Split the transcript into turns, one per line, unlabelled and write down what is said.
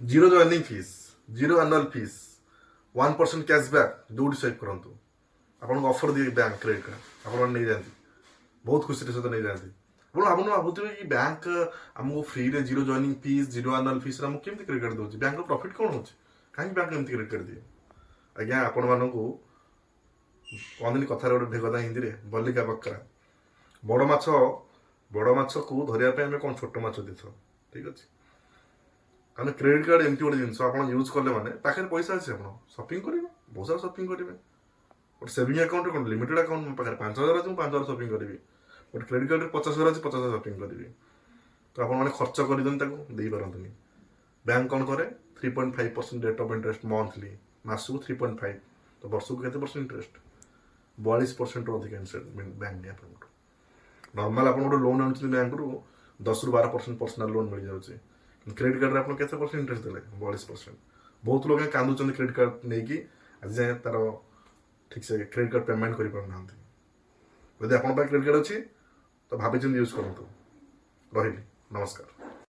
Zero joining fees, zero annual fees, 1% cashback। ଯୋଉଠି swipe କରନ୍ତୁ, ଆପଣଙ୍କୁ ଅଫର୍ ଦିଏ ବ୍ୟାଙ୍କ କ୍ରେଡିଟ୍ କାର୍ଡ଼। ଆପଣମାନେ ନେଇଯାଆନ୍ତି, ବହୁତ ଖୁସିର ସହିତ ନେଇଯାଆନ୍ତି। ଆପଣ ଭାବୁଥିବେ କି ବ୍ୟାଙ୍କ ଆମକୁ ଫ୍ରିରେ zero joining fees, zero annual ଫିସ୍ରେ ଆମକୁ କେମିତି କ୍ରେଡିଟ୍ କାର୍ଡ଼ ଦେଉଛି? ବ୍ୟାଙ୍କର ପ୍ରଫିଟ୍ କ'ଣ ହେଉଛି? କାହିଁକି ବ୍ୟାଙ୍କ ଏମିତି କ୍ରେଡିଟ୍ କାର୍ଡ଼ ଦିଏ? ଆଜ୍ଞା, ଆପଣମାନଙ୍କୁ କହନ୍ତିନି କଥାରେ ଗୋଟେ ଢେଗଦା ହିନ୍ଦୀରେ, "बलि का बकरा"। ବଡ଼ ମାଛ, ବଡ଼ ମାଛକୁ ଧରିବା ପାଇଁ ଆମେ କ'ଣ ଛୋଟ ମାଛ ଦେଇଥାଉ, ଠିକ୍ ଅଛି? କାରଣ କ୍ରେଡିଟ୍ କାର୍ଡ଼ ଏମିତି ଗୋଟେ ଜିନିଷ, ଆପଣ ୟୁଜ୍ କଲେ ମାନେ ପାଖରେ ପଇସା ଅଛି, ଆପଣ ସପିଂ କରିବେ, ବହୁତ ସାରା ସପିଂ କରିବେ। ଗୋଟେ ସେଭିଂ ଆକାଉଣ୍ଟରେ କ'ଣ ଲିମିଟେଡ୍ ଆକାଉଣ୍ଟ, ମୋ ପାଖରେ 5000 ଅଛି, ମୁଁ 5000 ସପିଂ କରିବି। ଗୋଟେ କ୍ରେଡିଟ୍ କାର୍ଡ଼ରେ 50,000 ଅଛି, 50,000 ସପିଂ କରିବି। ତ ଆପଣମାନେ ଖର୍ଚ୍ଚ କରିଦିଅନ୍ତି, ତାକୁ ଦେଇପାରନ୍ତିନି। ବ୍ୟାଙ୍କ କ'ଣ କରେ? 3.5% rate of interest monthly, ମାସକୁ 3.5। ତ ବର୍ଷକୁ କେତେ ପରସେଣ୍ଟ ଇଣ୍ଟରେଷ୍ଟ? 42%ରୁ ଅଧିକ ଇଣ୍ଟରେଷ୍ଟ ବ୍ୟାଙ୍କ ନିଏ ଆପଣଙ୍କଠୁ। ନର୍ମାଲ ଆପଣ ଗୋଟେ ଲୋନ୍ ଆଣୁଛନ୍ତି ବ୍ୟାଙ୍କରୁ, 10ରୁ 12% ପର୍ସନାଲ ଲୋନ୍ ମିଳିଯାଉଛି। କ୍ରେଡିଟ୍ କାର୍ଡ଼ରେ ଆପଣ କେତେ ପରସେଣ୍ଟ ଇଣ୍ଟରେଷ୍ଟ ଦେଲେ? 42%। ବହୁତ ଲୋକ କାନ୍ଦୁଛନ୍ତି, କ୍ରେଡିଟ୍ କାର୍ଡ଼ ନେଇକି ଆଜି ଯାଏଁ ତାର ଠିକ୍ ସେ କ୍ରେଡିଟ୍ କାର୍ଡ଼ ପେମେଣ୍ଟ କରିପାରୁନାହାନ୍ତି। ଯଦି ଆପଣଙ୍କ ପାଖରେ କ୍ରେଡିଟ୍ କାର୍ଡ଼ ଅଛି, ତ ଭାବିଚିନ୍ତି ୟୁଜ୍ କରନ୍ତୁ। ରହିଲି, ନମସ୍କାର।